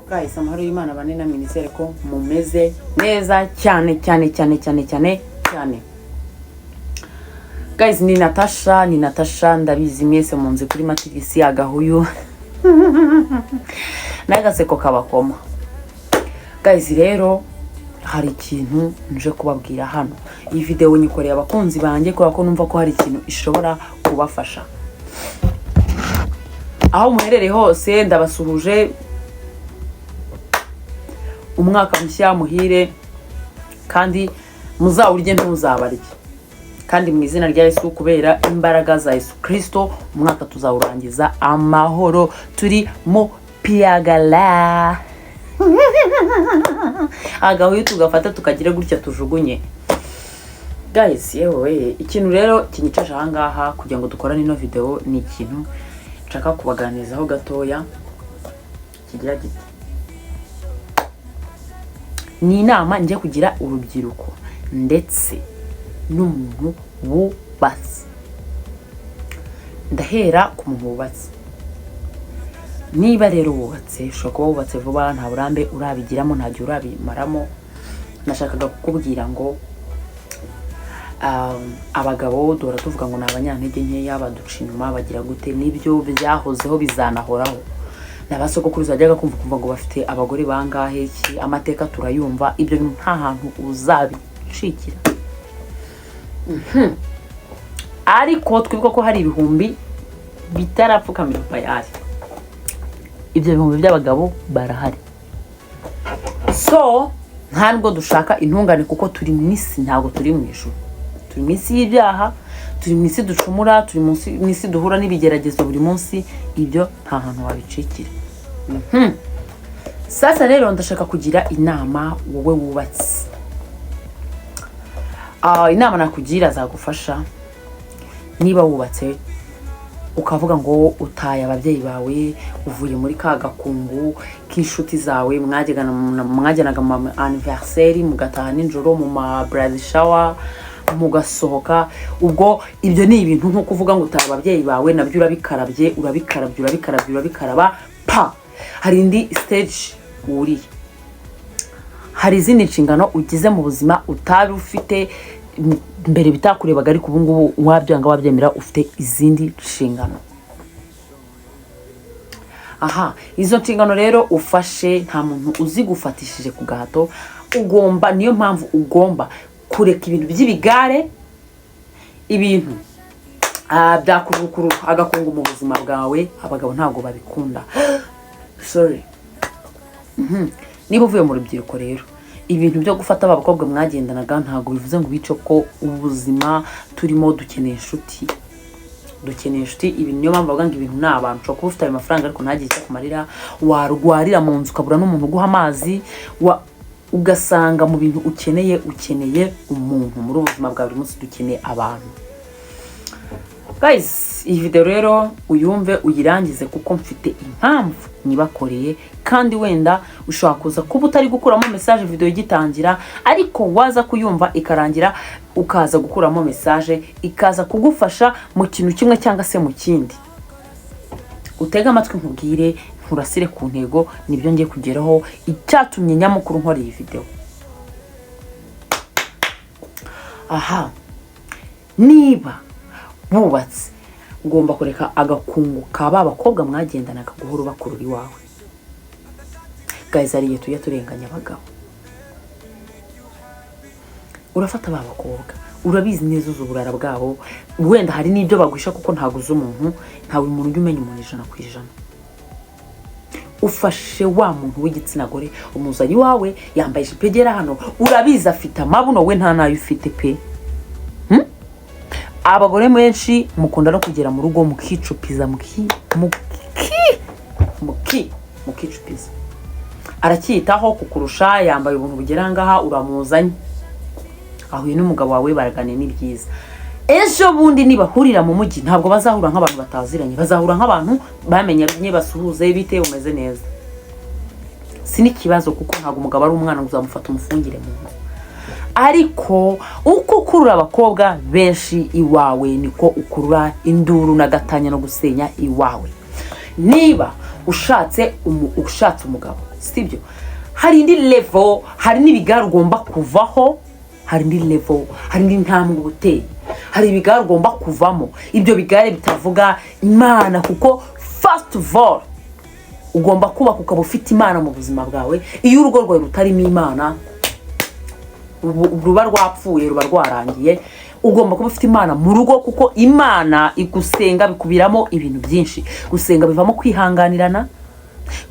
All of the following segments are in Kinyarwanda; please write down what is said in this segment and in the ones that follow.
Guys, amahoro y'Imana bane namwe. Nizere ko mumeze neza cyane cyane cyane cyane cyane cyane. Guys, ni Natasha, ni Natasha. Ndabizi mwese munzi kuri matirisi, agahuyu n'agaseko kabakoma. Guys, rero hari ikintu nje kubabwira hano. Iyi videwo nyikoreye abakunzi banjye kubera ko numva ko hari ikintu ishobora kubafasha. Aho muherereye hose ndabasuhuje. Umwaka mushya muhire, kandi muzawurye ntuzabarye, kandi mu izina rya Yesu, kubera imbaraga za Yesu Kirisito, umwaka tuzawurangiza amahoro, turi mu piyagara. Agahuyu tugafata tukagira gutya tujugunye. Guys, yewe, ikintu rero kinyicaje ahangaha kugira ngo dukorane ino video ni ikintu nshaka kubaganirizaho gatoya kigira giti: ni inama njye kugira urubyiruko ndetse n'umuntu wubatse. Ndahera ku muntu wubatse. Niba rero wubatse, ushobora kuba wubatse vuba, nta burambe urabigiramo, nta gihe urabimaramo. Nashakaga kukubwira ngo abagabo duhora tuvuga ngo ni abanyantege nkeya, baduca inyuma, bagira gute. Nibyo, byahozeho, bizanahoraho. Ni abasogokuruza wajyaga kumva kumva ngo bafite abagore bangahe iki, amateka turayumva. Ibyo bintu nta hantu uzabicikira. Ariko twibuka ko hari ibihumbi bitarapfukamira bayari. Ibyo bihumbi by'abagabo barahari. So nta nubwo dushaka intungane, kuko turi mu isi, ntabwo turi mu ijuru. Turi mu isi y'ibyaha, turi mu isi ducumura, turi mu isi duhura n'ibigeragezo buri munsi. Ibyo nta hantu wabicikira. Sasa rero ndashaka kugira inama wowe wubatse. Inama nakugira zagufasha: niba wubatse ukavuga ngo utaye ababyeyi bawe, uvuye muri ka gakungu k'inshuti zawe mwajyanaga mu ma anniversaire, mugataha nijoro, mu ma bridal shower mugasohoka, ubwo ibyo ni ibintu nko kuvuga ngo utaye ababyeyi bawe, nabyo urabikarabye, urabikarabye, urabikarabye, urabikaraba pa. Hari indi stage wuriye, hari izindi nshingano ugize mu buzima utari ufite mbere, bitakurebaga, ariko ubu ngubu wabyanga wabyemera ufite izindi nshingano. Aha, izo nshingano rero ufashe, nta muntu uzigufatishije ku gahato. Ugomba, niyo mpamvu ugomba kureka ibintu by'ibigare, ibintu byakurukuru agakungu mu buzima bwawe. Abagabo ntabwo babikunda, sorry. Niba uvuye mu rubyiruko rero, ibintu byo gufata aba bakobwa mwagendanaga ntabwo bivuze ngo bice, ko ubuzima turimo dukeneye inshuti, dukeneye inshuti. Ibi niyo mpamvu bavuga ngo ibintu ni abantu. Ushobora kuba ufite ayo mafaranga ariko ntagire icyo akumarira, warwarira mu nzu ukabura n'umuntu uguha amazi, ugasanga mu bintu ukeneye, ukeneye umuntu. Muri ubu buzima bwa buri munsi dukeneye abantu. Guys, iyi video rero uyumve uyirangize, kuko mfite impamvu nyibakoreye. Kandi wenda ushobora kuza kuba utari gukuramo message video igitangira, ariko waza kuyumva ikarangira ukaza gukuramo message, ikaza kugufasha mu kintu kimwe cyangwa se mu kindi. Utege amatwi nkubwire, nkurasire ku ntego. Nibyo ngiye kugeraho, icyatumye nyamukuru nkora iyi video. Aha, niba bubatse, ugomba kureka agakungu ka ba bakobwa mwagendanaga guhora ubakurura iwawe. Guys, hari igihe tujya turenganya abagabo. Urafata ba bakobwa, urabizi neza, uzi uburara bwabo, wenda hari n'ibyo bagwisha, kuko ntabwo uzi umuntu, ntawe umuntu ujya umenya umuntu 100%. Ufashe wa muntu w'igitsina gore, umuzanye iwawe, yambaye ijipo igera hano, urabizi afite amabuno, we nta nayo ufite pe. Abagore benshi mukunda no kugera mu rugo mukicupiza, muki muki muki mukicupiza. Aracyitaho kukurusha, yambaye ubuntu bugera aha ngaha, uramuzanye, ahuye n'umugabo wawe, baraganira, ni byiza. Ejo bundi nibahurira mu mujyi, ntabwo bazahura nk'abantu bataziranye, bazahura nk'abantu bamenyanye, basuhuze: "Bite, umeze neza?" Si n'ikibazo, kuko ntabwo umugabo ari umwana ngo uzamufata umufungire mu nzu. Ariko uko ukurura abakobwa benshi iwawe, niko ukurura induru n'agatanya no gusenya iwawe. Niba ushatse umugabo Sibyo? Hari indi level, hari n'ibigare ugomba kuvaho, hari indi level, hari indi ntambwe uba uteye, hari ibigare ugomba kuvamo, ibyo bigare bitavuga Imana. Kuko first of all ugomba kubaka ukaba ufite Imana mu buzima bwawe. Iyo urugo rwawe rutarimo Imana, ruba rwapfuye, ruba rwarangiye. Ugomba kuba ufite Imana mu rugo, kuko Imana igusenga bikubiramo ibintu byinshi. Gusenga bivamo kwihanganirana,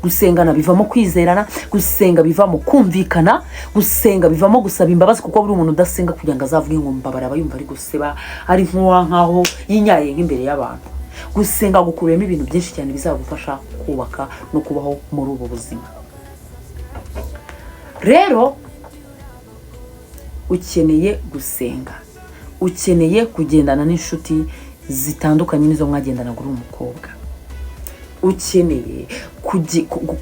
gusengana bivamo kwizerana, gusenga bivamo kumvikana, gusenga bivamo gusaba imbabazi, kuko buri muntu udasenga kugira ngo azavuge ngo mbabara aba yumva ari guseba, ari nk'uwa nkaho yinyaye nk'imbere y'abantu. Gusenga gukubiyemo ibintu byinshi cyane bizagufasha kubaka no kubaho muri ubu buzima. Rero ukeneye gusenga, ukeneye kugendana n'inshuti zitandukanye n'izo mwagendanaga uri umukobwa, ukeneye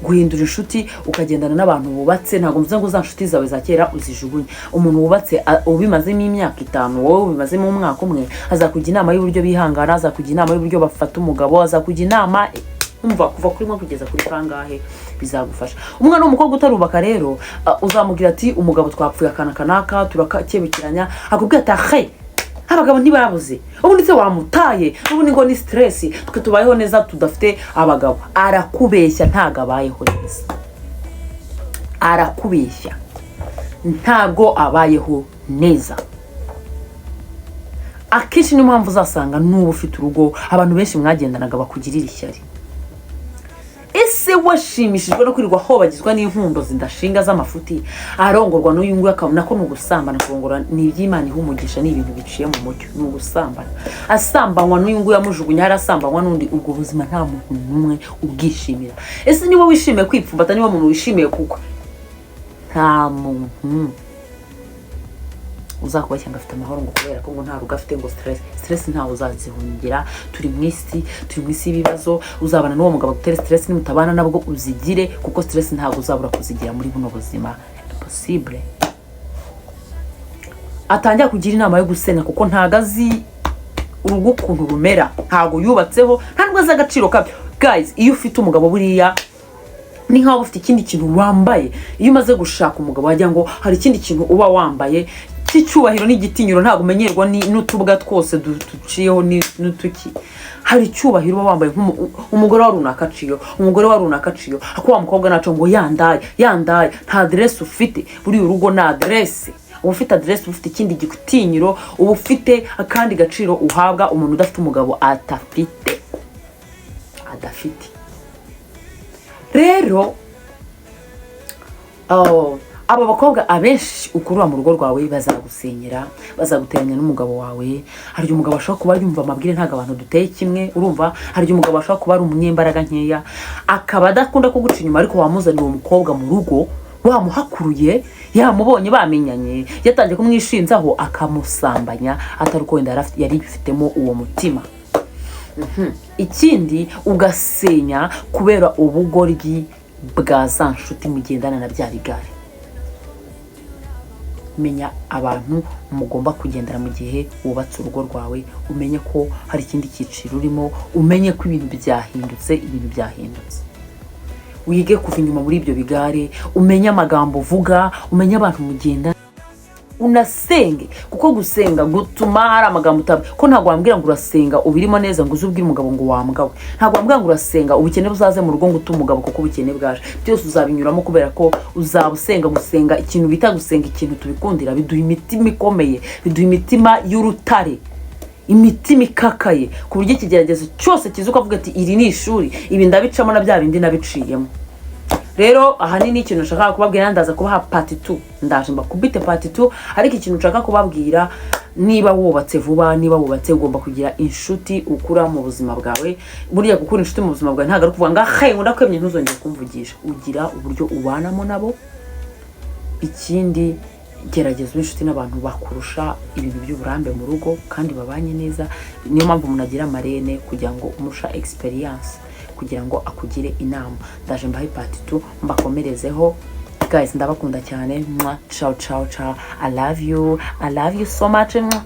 guhindura inshuti ukagendana n'abantu bubatse. Ntabwo mvuze ngo za nshuti zawe za kera uzijugunye. Umuntu wubatse, ubimazemo imyaka 5, wowe ubimazemo umwaka umwe, azakugira inama y'uburyo bihangana, azakugira inama y'uburyo bafata umugabo, azakugira inama, umva, kuva kuri mwe kugeza kuri kangahe, bizagufasha. Umwana w'umukobwa utarubaka rero, uzamubwira ati: "Umugabo twapfuye akana kanaka," turakakebukiranya, akubwira ati: "Ahe, abagabo ntibabuze, ubundi se wamutaye, ubundi ngo ni stress, twe tubayeho neza tudafite abagabo." Arakubeshya, ntabwo abayeho neza. Arakubeshya, ntabwo abayeho neza. Akenshi niyo mpamvu uzasanga n'uba ufite urugo, abantu benshi mwagendanaga bakugirira ishyari. Ese washimishijwe no kwirirwa hobagizwa n'inkundo zidashinga z'amafuti, arongorwa n'uyu nguyu, akabona ko ni ugusambana? Kurongora ni iby'Imana iha umugisha, ni ibintu biciye mu mucyo, ni ugusambana. Asambanywa n'uyu nguyu, amujugunya hari, asambanywa n'undi. Ubwo buzima nta muntu n'umwe ubwishimira. Ese niba wishimiye kwipfumbata, niba umuntu wishimiye kugwa, nta muntu uzakubashya ngo afite amahoro, ngo kubera ko ngo nta rugo afite, ngo stress. Stress ntawe uzazihungira. Turi mu isi, turi mu isi y'ibibazo. Uzabana n'uwo mugabo agutera stress, nimutabana nabwo uzigire, kuko stress ntabwo uzabura kuzigira muri buno buzima. Impossible. Atangira kugira inama yo gusenya, kuko ntago azi urugo ukuntu rumera, ntago yubatseho, nta nubwo azi agaciro kabyo. Guys, iyo ufite umugabo buriya ni nkaho ufite ikindi kintu wambaye. Iyo umaze gushaka umugabo, wagira ngo hari ikindi kintu uba wambaye cy'icyubahiro n'igitinyiro. Ntabwo umenyerwa n'utubwa twose duciyeho n'utuki. Hari icyubahiro uba wambaye, umugore wa runaka aciyeho, umugore wa runaka aciyeho, ako wa mukobwa naco ngo yandaye, yandaye, nta aderesi ufite. Buriya urugo ni aderesi. Uba ufite aderesi, uba ufite ikindi gitinyiro, uba ufite akandi gaciro uhabwa umuntu udafite umugabo atafite, adafite. Rero, oh, aba bakobwa abenshi ukurura mu rugo rwawe bazagusenyera, bazaguteranya n'umugabo wawe. Hari igihe umugabo ashobora kuba yumva amabwire, ntabwo abantu duteye kimwe, urumva? Hari igihe umugabo ashobora kuba ari umunyembaraga nkeya, akaba adakunda kuguca inyuma, ariko wamuzanira uwo mukobwa mu rugo, wamuhakuruye, yamubonye, bamenyanye, yatangiye kumwishinzaho, akamusambanya, atari uko wenda yari yifitemo uwo mutima. Ikindi, ugasenya kubera ubugoryi bwa za nshuti mugendana na bya bigare. Menya abantu mugomba kugendana mu gihe wubatse urugo rwawe, umenye ko hari ikindi cyiciro urimo, umenye ko ibintu byahindutse, ibintu byahindutse. Wige kuva inyuma muri ibyo bigare, umenye amagambo uvuga, umenye abantu mugenda, unasenge, kuko gusenga gutuma hari amagambo utabwa, ko ntabwo wambwira ngo urasenga ubirimo neza ngo uze ubwire umugabo ngo wambwawe. Ntabwo wambwira ngo urasenga, ubukene buzaze mu rugo ngo ute umugabo kuko ubukene bwaje. Byose uzabinyuramo kubera ko uzaba usenga. Gusenga, ikintu bita gusenga, ikintu tubikundira, biduha imitima ikomeye, biduha imitima y'urutare, imitima ikakaye, ku buryo ikigeragezo cyose kiza ukavuga ati: "Iri ni ishuri, ibi ndabicamo na bya bindi nabiciyemo." Rero ahanini ikintu nshaka kubabwira, ndaza kubaha part 2, ndaje mbakubite part 2, ariko ikintu nshaka kubabwira, niba wubatse vuba, niba wubatse, ugomba kugira inshuti ukura mu buzima bwawe. Buriya gukura inshuti mu buzima bwawe ntabwo ari ukuvuga ngo: "Ahe, ngo ndakwemye, ntuzongere kumvugisha." Ugira uburyo ubanamo nabo. Ikindi, gerageza ube inshuti n'abantu bakurusha ibintu by'uburambe mu rugo kandi babanye neza. Niyo mpamvu umuntu agira marraine, kugira ngo umurusha experience, kugira ngo akugire inama. Ndaje mbahe part 2, mbakomerezeho. Guys, ndabakunda cyane. Mwa, ciao ciao ciao, I love you, I love you so much. Mwah.